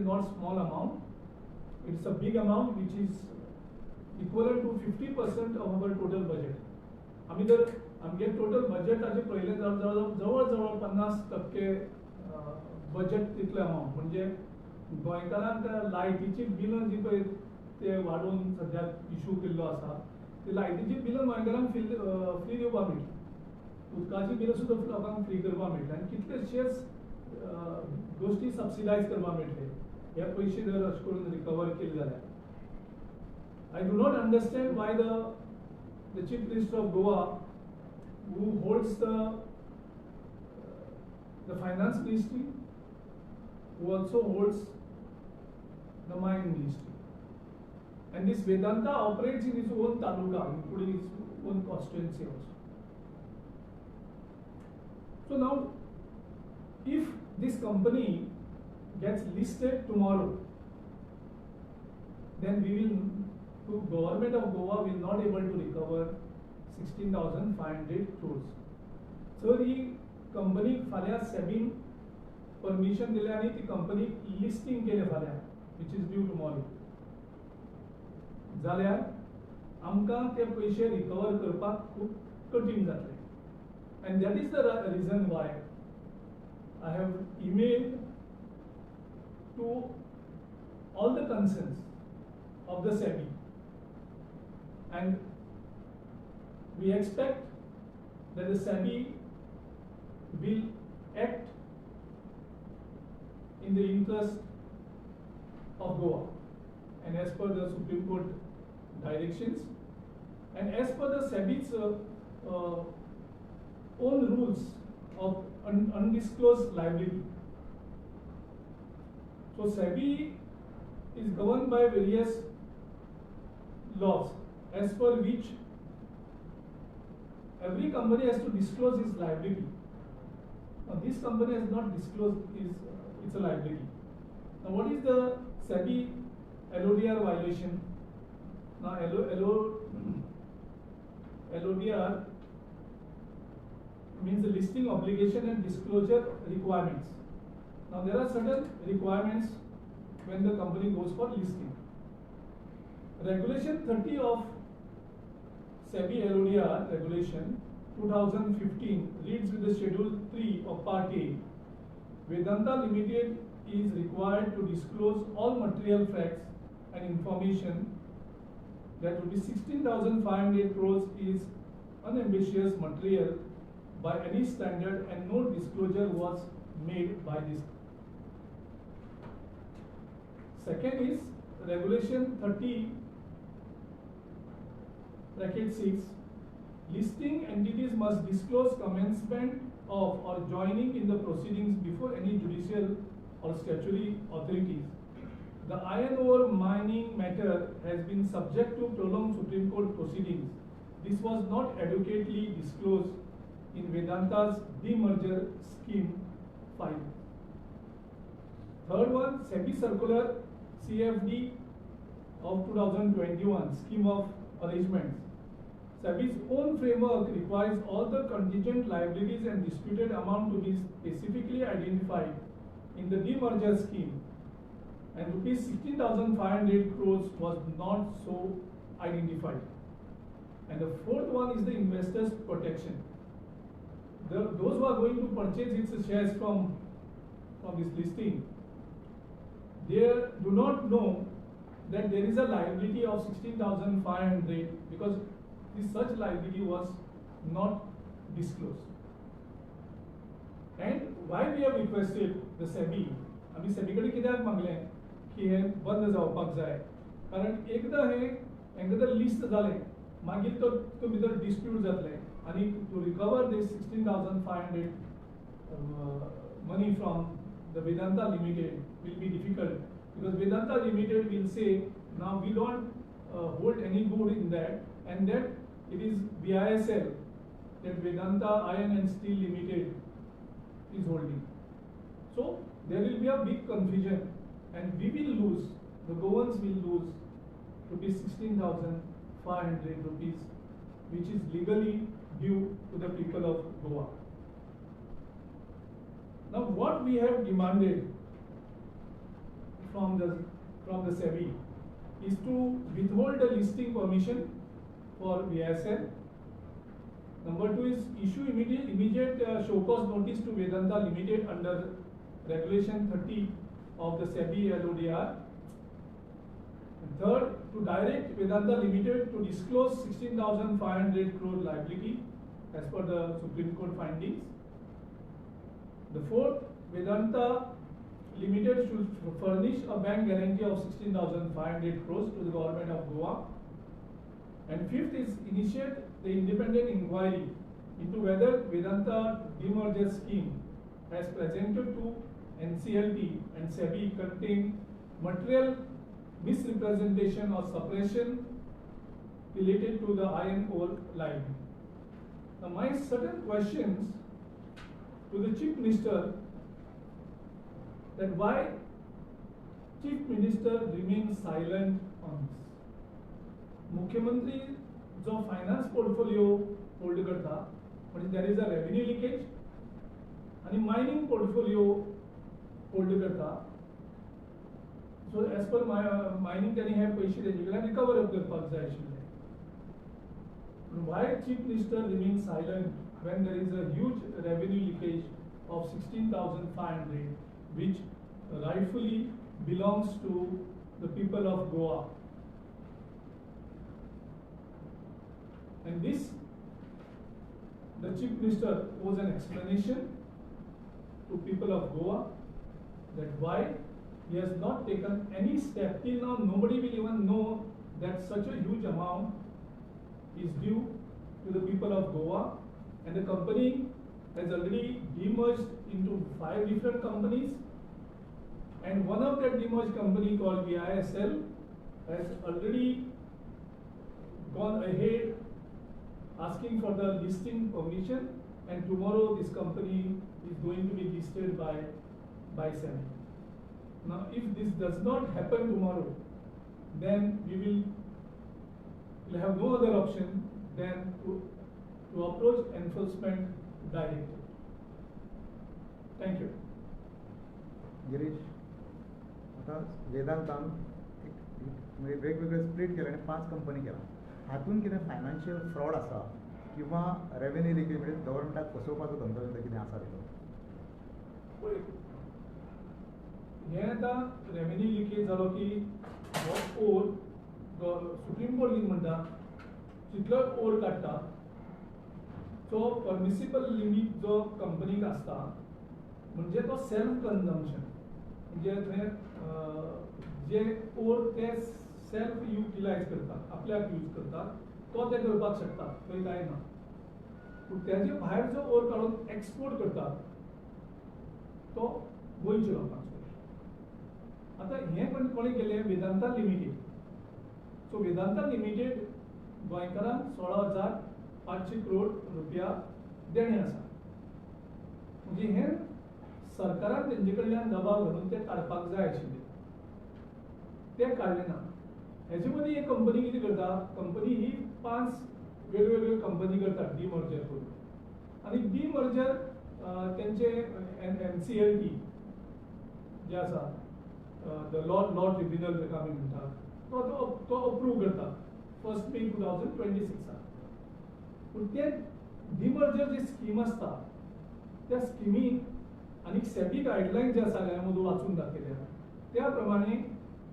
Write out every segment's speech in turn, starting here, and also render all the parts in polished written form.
not small amount, it's a big amount which is equivalent to 50% of our total budget. आमी जर आमगे total बजेटाचे पळयलें जाल्यार जवळ जवळ 50% बजेट तितलें अमावंट. म्हणजे गोंयकारांक लायटीची बिलां जी पळय ते वाडोवन सद्याक इशू केल्लो आसा, ती लायटीची बिलां गोंयकारांक फ्री दिवपाक मेळटली, उदकाची बिलां सुद्दां लोकांक फ्री करपाक मेळटली आनी कितलेशेच गोश्टी सबसिडायज करपाक मेळटले हे पयशे जर अशें करून रिकवर केले जाल्यार. I do not understand why the Chief Minister of Goa, who holds the Finance Ministry, who also holds the Mine Ministry, and this Vedanta operates in its own taluka, including its own constituency also. So now, if this company gets listed tomorrow, then we will, the government of Goa will not able to recover 16,500 crores. So he company फाल्यां सेबीन permission दिलें आनी ती company listing केलें फाल्यां, which is due tomorrow, जाल्यार आमकां ते पयशे रिकवर करपाक खूब कठीण जातलें. And that is the reason why I have emailed to all the concerns of the SEBI, and we expect that the SEBI will act in the interest of Goa and as per the Supreme Court directions and as per the SEBI's own rules of undisclosed liability. So SEBI is governed by various laws as per which every company has to disclose its liability. Now this company has not disclosed its liability. Now what is the SEBI LODR violation? Now LODR means the listing obligation and disclosure requirements. Now there are certain requirements when the company goes for listing. Regulation 30 of SEBI LODR regulation 2015 reads with the Schedule 3 of Part A. Vedanta Limited is required to disclose all material facts and information that rupees 16,500 crores is unambitious material by any standard, and no disclosure was made by this. Second is Regulation 30 bracket 6. Listing entities must disclose commencement of or joining in the proceedings before any judicial or statutory authorities. The iron ore mining matter has been subject to prolonged Supreme Court proceedings. This was not adequately disclosed in Vedanta's demerger scheme file. Third one, SEBI Circular CFD of 2021, Scheme of Arrangements. SEBI's own framework requires all the contingent liabilities and disputed amount to be specifically identified in the demerger scheme, and rupees 16,500 crores was not so identified. And the fourth one is the investors' protection. Those who are going to purchase its shares from this listing, they do not know that there is a liability of 16,500 because this such liability was not disclosed. And why we have requested the SEBI, आमी SEBI कडेन कित्याक मागलें की हें बंद जावपाक जाय, कारण एकदां हें हेंकां जर लिस्ट जालें मागीर तो तितून भितर डिस्प्यूट जातलें आनी to recover this 16,500 money from the Vedanta Limited will be difficult, because Vedanta Limited will say now we don't hold any good in that, and that it is VISL, that Vedanta Iron and Steel Limited is holding. So there will be a big confusion and we will lose, the Goans will lose rupees 16,500 rupees, which is legally due to the people of Goa. Now what we have demanded from the SEBI is to withhold the listing permission for VISL. Number 2 is issue immediate show cause notice to Vedanta Limited under Regulation 30 of the SEBI LODR. And third, to direct Vedanta Limited to disclose 16,500 crore liability as per the Supreme Court findings. The fourth, Vedanta Limited should furnish a bank guarantee of 16,500 crores to the government of Goa. And fifth is initiate the independent inquiry into whether Vedanta demerger scheme as presented to NCLT and SEBI contain material misrepresentation or suppression related to the iron ore liability. Now, my certain questions to the Chief Minister that why Chief Minister remains silent on this. मुख्यमंत्री जो finance portfolio hold करता म्हणजे there is a revenue leakage आणि mining portfolio hold करता. So as per mining त्यांनी हे पयशे तेजे कडल्यान रिकवर करपाक जाय आशिल्ले. Why Chief Minister remains silent when there is a huge revenue leakage of 16,500 which rightfully belongs to the people of Goa? And this, the Chief Minister owes an explanation to people of Goa that why he has not taken any step. Till now, nobody will even know that such a huge amount is due to the people of Goa, and the company has already demerged into 5 different companies, and one of that demerged company called VISL has already gone ahead asking for the listing permission, and tomorrow this company is going to be listed by SEBI. Now, if this does not happen tomorrow, then we will have no other option than to approach enforcement directly. Thank you. Girish, आता वेदांतान म्हणजे वेगवेगळे split केले आनी 5 company केला, हातून कितें financial fraud आसा किंवा रेवेन्यू लिकेज म्हणजे गव्हर्मेंटाक फसोवपाचो धंदो कितें आसा तितून? पळय, हें आतां रेवेन्यू लिकेज जालो की हो ओर सुप्रीम कोर्ट कितें म्हणटा, जितलो ओर काडटा तो परमिसिबल लिमीट जो कंपनीक आसता म्हणजे तो सेल्फ कन्जम्पशन, म्हणजे थंय जे ओर ते सेल्फ युटिलायज करतात, आपल्याक यूज करतात, तो ते करपाक शकता, थंय कांय ना. पूण तेजे भायर जो ओर काडून एक्सपोर्ट करतात तो गोंयच्या लोकांचो. आतां हें कोणें केलें? Vedanta limited. So Vedanta limited गोंयकारांक 16,500 करोड रुपया देणें आसा. म्हणजे हें सरकारान तेंचे कडल्यान दबाव घालून तें काडपाक जाय आशिल्लें, तें काडलें ना. हेजे मदीं एक कंपनी कितें करता, कंपनी ही 5 वेगवेगळ्यो कंपनी करता डिमर्जर करून, आनी डिमर्जर तेंचे NCLT जे आसा the law tribunal ताका आमी म्हणटा, तो अप्रूव करता 1 May 2026. पूण ते डिमर्जर जी स्कीम आसता त्या स्किमीक आनी सेबी गायडलायन जे आसा हांवें मदीं वाचून दाखयल्या त्या प्रमाणे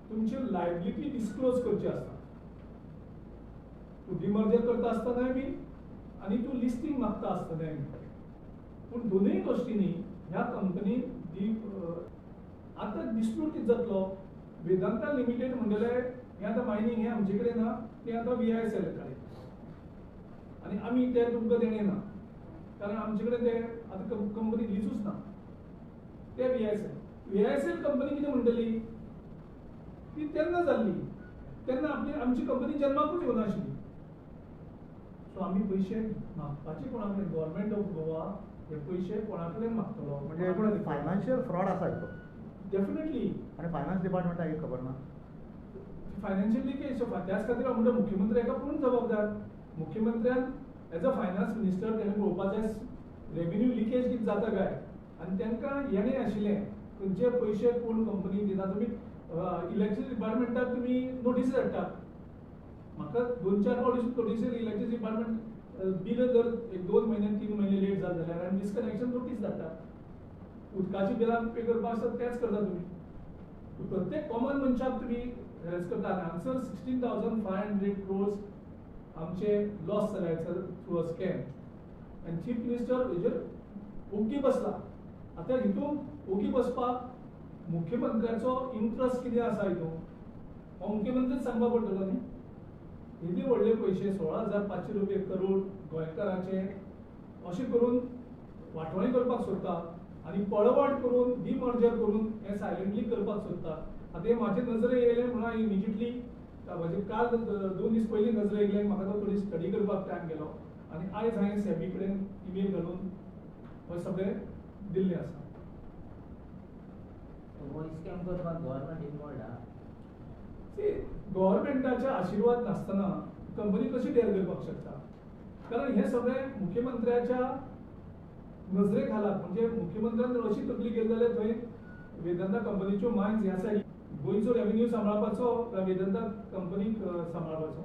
तुमची लायबिलिटी डिस्क्लोज करची आसता. तूं डिमर्जर करता आसतनाय बी आनी तूं लिस्टींग मागता आसतनाय बी. पूण दोनूय गोश्टींनी ह्या कंपनीन आतां डिस्प्यूट कितें जातलो, वेदांता लिमिटेड म्हणटले हें आतां मायनींग हें आमचे कडेन ना, तें आतां VISL कडेन, आनी आमी तें तुमकां देणें ना कारण आमचे कडेन तें आतां कंपनी लिजूच ना. ते VISL company कितें म्हणटली, ती तेन्ना जाल्ली तेन्ना आपली आमची कंपनी जन्माकूच येवनाशिल्ली. सो आमी पयशे मागपाचे कोणा कडेन? गव्हर्मेंट ऑफ गोवा हे पयशे कोणा कडेन मागतलो? म्हणजे फायनान्शियल फ्रॉड आसा हितून डेफिनेटली. आनी फायनान्स डिपार्टमेंटाक एक खबर ना फायनान्शियल लिकेज. त्याच खातीर हांव म्हणटा मुख्यमंत्री हाका पूर्ण जबाबदार. मुख्यमंत्र्यान एज अ फायनान्स मिनिस्टर तेणें पळोवपा जाय रेवेन्यू लिकेज कितें जाता काय, आनी तांकां येणें आशिल्लें खंयचे पयशे कोण कंपनी दिता. तुमी इलेक्शन डिपार्टमेंटाक तुमी नोटीस धाडटा. म्हाका 2-4 फावटी नोटीस इलेक्शन डिपार्टमेंट बिल जर 1-2 म्हयने 3 म्हयने लेट जालें जाल्यार आनी डिस्कनेक्शन नोटीस धाडटा. उदकाची बिलां पे करपाक आसता तेंच करता तुमी. प्रत्येक कॉमन मनशाक तुमी हेरस करता. आनी हांगसर 16,500 crores आमचे लॉस जाले थ्रू अ स्कॅम. आनी चीफ मिनिस्टर हेजेर ओगी बसला. आतां हितून ओगी बसपाक मुख्यमंत्र्याचो इंट्रस्ट कितें आसा हितून हो मुख्यमंत्रीच सांगपाक पडटलो न्ही. येदे व्हडले पयशे 16,500 रुपये करोड गोंयकारांचे अशें करून वांटवणी करपाक सोदता आनी पळवाट करून डिमर्जर करून हें सायलंटली करपाक सोदता. आतां हें म्हाजे नजरे येयलें म्हणून हांवें इमिजिएटली म्हजे काल 2 दीस पयलीं नजरे येयलें, म्हाका तो थोडी स्टडी करपाक टायम गेलो आनी आयज हांवें सेबी कडेन इमेल घालून हें सगळें दिल्लें आसा. गव्हर्मेंटाचे आशिर्वाद नासतना कंपनी कशी डेअर करपाक शकता? कारण हें सगळें मुख्यमंत्र्याच्या नजरे खाला, म्हणजे मुख्यमंत्र्यान जर अशी तकली केली जाल्यार थंय वेदांता कंपनीच्यो मायन्स ह्या सायडीन गोंयचो रेवेन्यू सांबाळपाचो काय वेदांता कंपनीक सांबाळपाचो?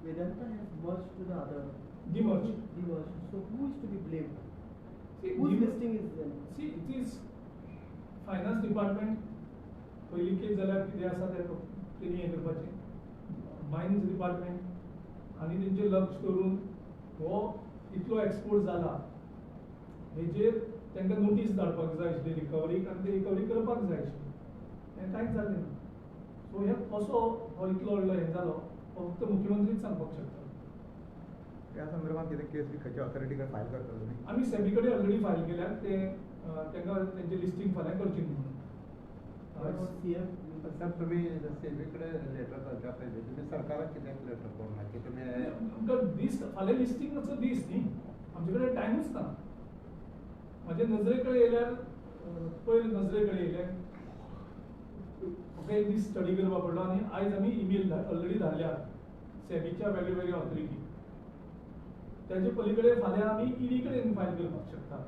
Vedanta has merged to the other. Demerged. Demerged. So who is to be blamed? See, whose listing is then? See, it is finance department. पयली केस जाल्यार कितें आसा तें तेणी हें करपाचें. मायन्स डिपार्टमेंट आनी तेंचेर लक्ष करून हो इतलो एक्सपोर्ट जाला हेजेर तांकां नोटीस धाडपाक जाय आशिल्ली रिकवरीक आनी ते रिकवरी करपाक जाय आशिल्ली. हें कांयच जालें ना. सो हें कसो हो इतलो व्हडलो हें जालो हो फक्त मुख्यमंत्रीच सांगपाक शकता. ह्या संदर्भात कितें केस बी खंयच्या ऑथॉरिटी कडेन फायल करतले तुमी? आमी सेबी कडेन ऑलरेडी फायल केल्यात. ते तांकां तेंचे लिस्टींग फाल्यां करचें म्हणून. सर तुमी सेबी कडेन लेटर घालच्या पयलीं तुमी सरकाराक कित्याक लेटर करूंक ना की तुमी आमकां दीस फाल्यां लिस्टिंगाचो दीस न्ही, आमचे कडेन टायमूच ना. म्हजे नजरे कडेन येयल्यार पयर नजरे कडेन येयलें म्हाका एक दीस स्टडी करपाक पडलो आनी आयज आमी इमेल ऑलरेडी धाडल्या सेबीच्या वेगळे वेगळे ऑथॉरिटी. ताजे पलीकडे फाल्यां आमी ईडी कडेन फायल करपाक शकता.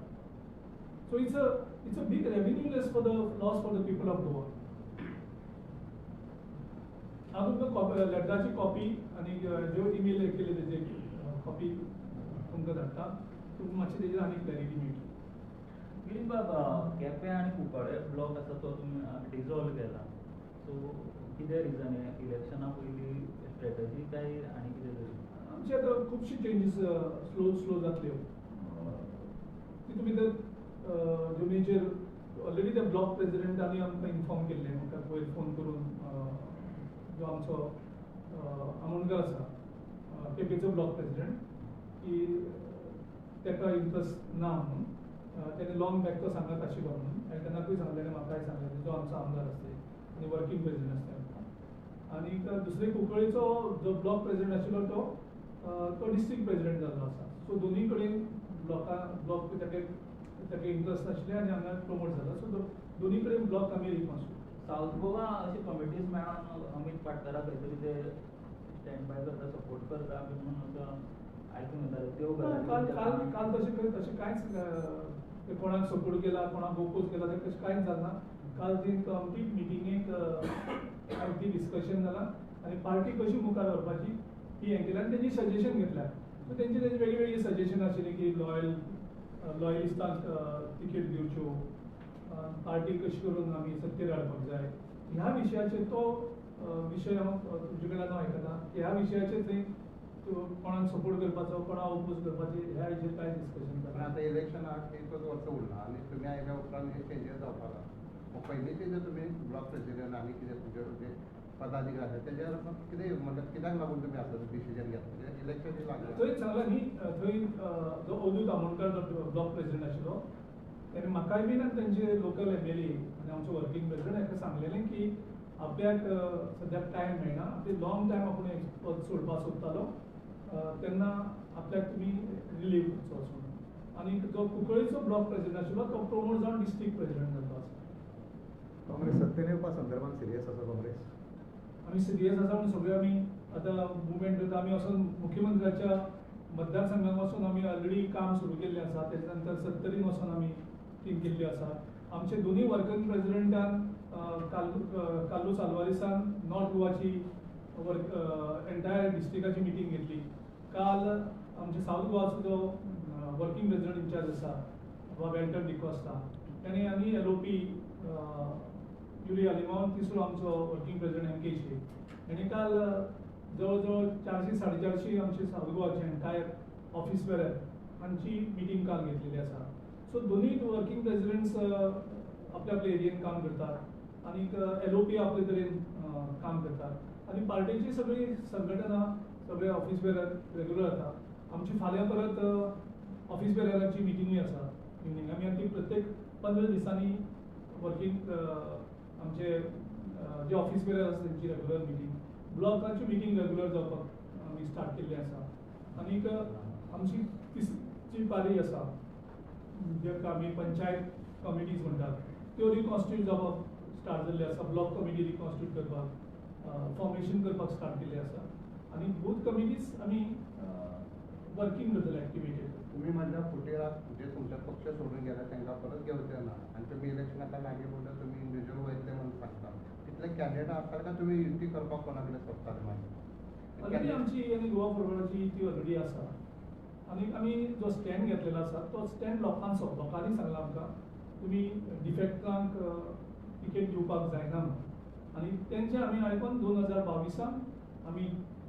So it's a big revenue less for the loss for the people of Goa. हांव तुमकां लेटराची कॉपी आनी ज्यो इमेल केले तेजे कॉपी तुमकां धाडटा, तुमकां मातशी तेजेर आनी क्लॅरिटी मेळटली. गिरीश बाब, केपें आनी कुंकळे ब्लॉक आसा तो तुमी डिजॉल्व केला, सो कितें रिजन हें? इलेक्शना पयलीं स्ट्रेटजी काय आनी कितें तरी? आमचे आतां खुबशी चेंजीस स्लो स्लो जातल्यो. तितून भितर ज्यो मेजर ऑलरेडी ते ब्लॉक प्रेजिडेंटांनी आमकां इन्फॉर्म केल्लें, म्हाका पयर फोन करून जो आमचो आमोणकर आसा केपेंचो ब्लॉक प्रेजिडेंट की ताका इंट्रस्ट ना म्हणून तेणे लॉंग बॅक तो सांगत आशिल्लो म्हणून आनी तेन्नाकूय सांगलें, म्हाकाय सांगलें, जो आमचो आमदार आसता आनी वर्कींग प्रेजिडेंट आसता. आनी दुसरे कुंकळीचो जो ब्लॉक प्रेजिडेंट आशिल्लो तो तो डिस्ट्रिक्ट प्रेजिडेंट जाल्लो आसा. सो दोनूय कडेन ब्लॉक ताका ताका इंट्रस्ट नाशिल्लें आनी हांगा प्रमोट जाला. सो दोनूय कडेन ब्लॉक आमी रिकॉन्स्टिट्यूट. सावथ गोवा अशी कमिटीज मेळोन अमीत पाटकारा खंय तरी ते स्टँड बाय करता, सपोर्ट करता बी म्हणून असो आयकूंक येतालें. त्यो काल काल काल तशें तशें कांयच कोणाक सपोर्ट केला कोणाक ओपोज केला तें तशें कांयच जालें ना. काल ती कंप्लीट मिटिंगेक ती डिस्कशन जालां आनी पार्टी कशी मुखार व्हरपाची ती हें केलें आनी तेंची सजेशन घेतल्या. सो तेंची तेंची वेगळी वेगळी सजेशन आशिल्ली की लॉयलिस्टांक तिकेट दिवच्यो, पार्टी कशी करून आमी सत्तेर हाडपाक जाय, ह्या विशयाचेर तो विशय हांव तुमचे कडल्यान आयकता की ह्या विशयाचेर थंय कोणाक सपोर्ट करपाचो कोणाक ओपोज करपाचें ह्या हेजेर कांय डिस्कशन जालें. आतां इलेक्शनाक एकच वर्स उरलां आनी तुमी आयल्या उपरांत हे चेंजीस जावपाक लागला. पयलींचे जे तुमी ब्लॉक प्रेसिडेंट आनी कितें तुमचे जे पदाधिकारी आसा तेजेर कितें म्हणल्यार कित्याक लागून तुमी आतां डिसिजन घेतलें? इलेक्शन लागलें थंय सांगलां न्ही, थंय जो अवधूत आमोणकर जो ब्लॉक प्रेसिडेंट आशिल्लो तेणें म्हाकाय बीन आनी तेंचे लोकल एमएलए आनी आमचो वर्कींग प्रेसिडेंट हाका सांगलेलें की आपल्याक सद्याक टायम मेळना, आपले लॉंग टायम आपूण पद सोडपाक सोदतालो तेन्ना आपल्याक तुमी रिलीव करचो असो म्हणून. आनी जो कुंकळीचो ब्लॉक प्रेसिडेंट आशिल्लो तो प्रमोट जावन डिस्ट्रिक्ट प्रेसिडेंट जाल्लो आसा. काँग्रेस सत्तेर येवपा संदर्भात सिरियस आसा? काँग्रेस आमी सिरियस आसा म्हणून सगळे आमी आतां मुवमेंट करता. आमी वचून मुख्यमंत्र्याच्या मतदारसंघात वचून आमी ऑलरेडी काम सुरू केल्लें आसा. तेच्या नंतर सत्तरीन वचून आमी टीम केल्ली आसा. आमचे दोनूय वर्किंग प्रेसिडेंटान कार्लूस आल्वारीसान नॉर्थ गोवाची एंटायर डिस्ट्रिक्टाची मिटींग घेतली. काल आमचे सावथ गोवाचो जो वर्किंग प्रेसिडेंट इन्चार्ज आसा बाब एल्टन डिकोस्टा ताणें आनी LOP Yuri आलिमावन तिसरो आमचो working president M K Shaikh ताणें काल जवळ जवळ 400 450 आमचे सावथ गोवाचे एंटायर ऑफिस बेरर हांची मिटींग काल घेतलेली आसा. सो दोनूय वर्किंग प्रेसिडेंट्स आपल्या आपल्या एरियेन काम करतात आनीक LOP आपले तरेन काम करतात आनी पार्टीची सगळी संघटना सगळे ऑफिस बेरर रेगुलर जाता. आमची फाल्यां परत ऑफिस बेररांची मिटिंगूय आसा इवनींग. आमी आतां प्रत्येक 15 दिसांनी वर्किंग आमचे जे ऑफिस बेरर आसा तेंची रेगुलर मिटींग, ब्लॉकाची मिटींग रेगुलर जावपाक आमी स्टार्ट केल्ली आसा. आनीक आमची तिसरी पारी आसा जेका आमी पंचायत कमिटीज म्हणटात त्यो रिकॉन्स्टिट्यूट जावपाक स्टार्ट जाल्ले आसा. ब्लॉक कमिटी रिकॉन्स्टिट्यूट करपाक, फॉर्मेशन करपाक स्टार्ट केल्ले आसा आनी बूथ कमिटीज आमी वर्किंग करतले एक्टिवेटेड. तुमी म्हणल्यार फुटेराक जे तुमचे पक्ष सोडून गेले तांकां परत घेवचे ना आनी तुमी इलेक्शन आतां लागीं म्हणटा तुमी इंडिविज्युअल वयतले म्हणून सांगता, तितले कॅन्डिडेट आसतात काय तुमी युती करपाक कोणा कडेन सोदतात? मागीर ऑलरेडी आमची आनी गोवा फॉरवर्डाची ती ऑलरेडी आसा आनी आमी जो स्टँड घेतलेलो आसा तो स्टँड लोकांचो, लोकांनी सांगला आमकां तुमी डिफेक्टांक तिकेट दिवपाक जायना म्हणून आनी तेंचें आमी आयकून 2022 आमी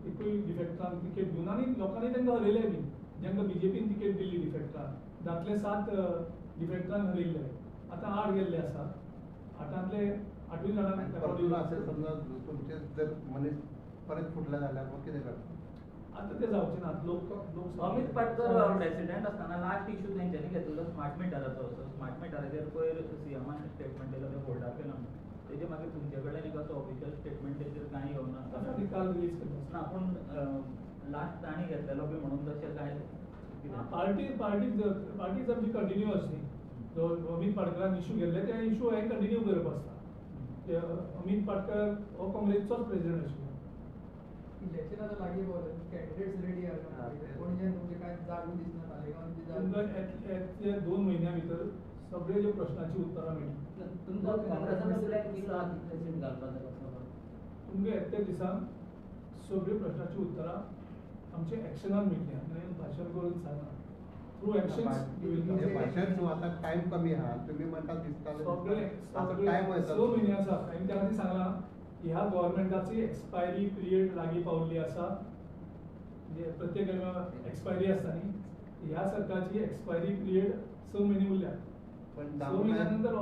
एकूय डिफेक्टांक तिकेट दिवना आनी लोकांनी तांकां हरयले बी. जेंका बीजेपीन तिकेट दिल्ली डिफेक्टांक, 7 डिफेक्टांक हरयल्ले, आतां 8 गेल्ले आसा. 8तांतले 8ूय जाणांक असेल समजा तुमचे जर मनीस परत फुटले जाल्यार मग कितें करता? आतां ते जावचे ना. लोक लोक अमित पाटकर प्रेसिडेंट आसतना लास्ट इशू तेंच्यांनी घेतलेलो स्मार्ट मिटराचो. सो स्मार्ट मिटराचेर पयर सीएमान स्टेटमेंट दिलो तें होल्डार केला म्हणून, तेजे मागीर तुमचे कडल्यान एक असो ऑफिशियल स्टेटमेंट तेचेर कांय येवना काल रिलीज केलो ना, पूण लास्ट तांणी घेतलेलो बी म्हणून तशें कांय पार्टी पार्टी पार्टीज आमची कंटिन्यू आसली. जो अमित पाटकरान इशू घेतले ते इशू हांवें कंटिन्यू करप आसता. अमित पाटकर हो काँग्रेसचोच प्रेसिडेंट आशिल्लो. इलेक्शन आतां लागीं पावलें, कॅन्डिडेट्स रेडी आसा, पणजेन तुमचें कांय जागो दिसना, तालेगांव तुमकां येत्या 2 म्हयन्या भितर सगळे जे प्रश्नाची उत्तरां मेळटली. तुमकां काँग्रेसाचो प्लॅन कितलो आहा, कितले सीट घालपाचो? तुमकां येत्या दिसांक सगळे प्रश्नाची उत्तरां आमच्या एक्शनान मेळटली. आमी भाशण करून सांगना, थ्रू एक्शन्स you will. भाशण आतां टायम कमी आहा, तुमी म्हणटा दिसता सगळे सगळे 6 म्हयने आसा. हांवें त्या खातीर सांगलां ह्या गव्हर्मेंटाची एक्सपायरी पिरियड लागीं पावल्ली आसा. म्हणजे प्रत्येक एक्सपायरी आसता न्ही, ह्या सरकारची एक्सपायरी पिरियड 6 म्हयने उरल्या. पण 6 म्हयन्या नंतर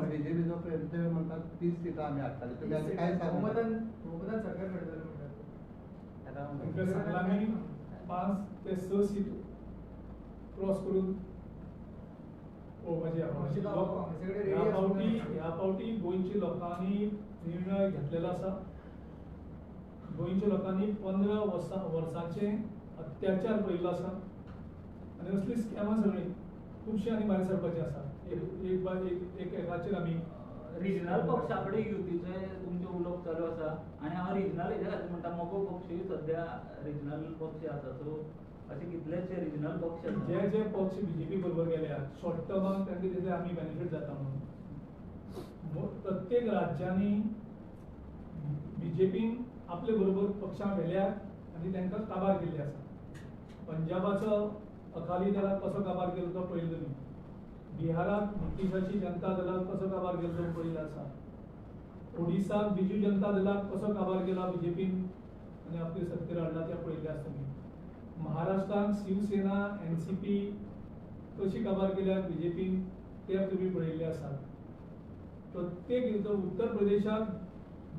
बीजेपीचो प्रेसिडेंट म्हणटात 30 सिटां आमी हाडटले, तुमी आतां काय सांगता? बहुमतान सरकार घडटलें म्हणटात. तुमकां सांगलां आमी 5 ते 6 सीट क्रॉस करून पळोवपाची. ह्या फावटी गोंयच्या लोकांनी निर्णय घेतलेलो आसा. गोंयच्या लोकांनी 15 वर्सांचे अत्याचार पळयल्लो आसा आनी असली स्कॅमां सगळीं खुबशीं आनी भायर सरपाची आसा. एक एक एकाचेर आमी रिजनल पक्षा कडेन युतीचें तुमचें उलोवप चालू आसा आनी हांव रिजनल हेज्या खातीर म्हणटा मगो पक्षूय सद्या रिजनल पक्ष आसा. सो अशे कितलेशे रिजनल पक्ष आसा जे जे पक्ष बीजेपी बरोबर गेल्या शॉर्ट टर्माक तांकां दिसलें आमी बेनिफीट जाता म्हणून. प्रत्येक राज्यांनी बीजेपीन आपले बरोबर पक्षां व्हेल्या आनी तांकां काबार केल्ले आसा. पंजाबाचो अकाली दलाक कसो काबार केलो तो पळयलो तुमी, बिहाराक नितीशाची जनता दलाक कसो काबार केलो तो पळयलो आसा, ओडिसाक बिजू जनता दलाक कसो काबार केला बीजेपीन आनी आपले सत्तेर हाडला तें पळयल्लें आसा तुमी. महाराष्ट्रान शिवसेना NCP कशी काबार केल्या बीजेपीन ते तुमी पळयल्ले आसात. प्रत्येक उत्तर प्रदेशाक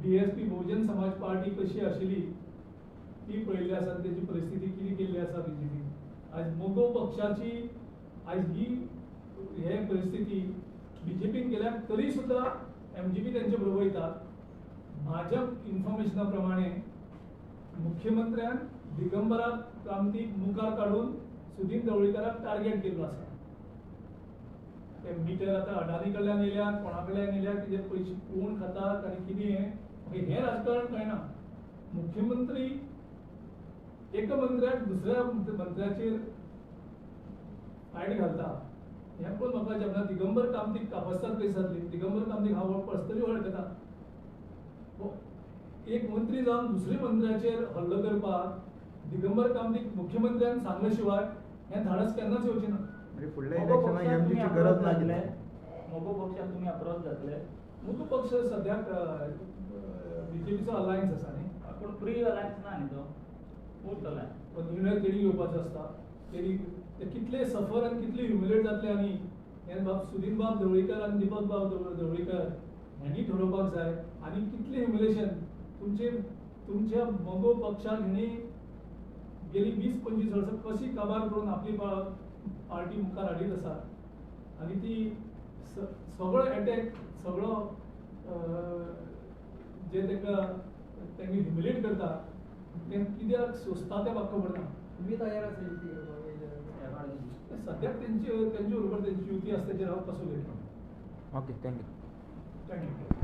BSP Bahujan Samaj party कशी आशिल्ली ती पळयल्ली आसा, तेजी परिस्थिती कितें केल्ली आसा बीजेपीन. आयज मगो पक्षाची आयज ही हे परिस्थिती बीजेपीन केल्या तरी सुद्दां MGP तेंचे बरोबर वयता. म्हाज्या इन्फॉर्मेशना प्रमाणे मुख्यमंत्र्यान दिगंबराक क्रांतीक मुखार काडून सुदीन ढवळीकाराक टार्गेट केल्लो आसा. ते मिटर आतां अडानी कडल्यान येयल्या, कोणा कडल्यान येयल्या, तेजे पयशे कोण खातात आनी कितें हें हें राजकारण कळना. मुख्यमंत्री एका मंत्र्याक दुसऱ्या मंत्र्याचेर फायट घालता, हें पळोवन म्हाका जेन्ना दिगंबर कामतीक कापस्ताद कशी जातली, दिगंबर कामतीक हांव पर्सनली वळखता, एक मंत्री जावन दुसरे मंत्र्याचेर हल्लो करपाक दिगंबर कामतीक मुख्यमंत्र्यान सांगले शिवाय हें धाडस केन्नाच येवचें ना. म्हणजे फुडल्या इलेक्शनाक एमजीची गरज ना कितें? मगो पक्षाक तुमी अप्रोच जातले? मगो पक्ष सद्याक बीजेपीचो अलायन्स आसा न्ही, पूण प्री अलायन्स ना न्ही तो, पोस्ट अलायन्स. पण निर्णय तेणी घेवपाचो आसता, तेणी ते कितले सफर आनी कितले ह्युमिलेट जातले आनी हें बाब सुदीन बाब ढवळीकर आनी दीपक बाब ढवळीकर हेंणी ठरोवपाक जाय. आनी कितलें ह्युमिलेशन तुमचे तुमच्या मगो पक्षाक हेणी गेली 20-25 वर्सां कशी काबार करून आपली पार्टी मुखार हाडीत आसा आनी ती सगळो एटॅक सगळो जे तांकां तेंगे ह्युमिलेट करता तें कित्याक सोंसता तें म्हाका खबर ना. तुमी तयार आसा युती करपाक? सद्याक तेंचे बरोबर तेंची युती आसा तेजेर हांव कसो उलयतलो. Okay, thank you. Thank you.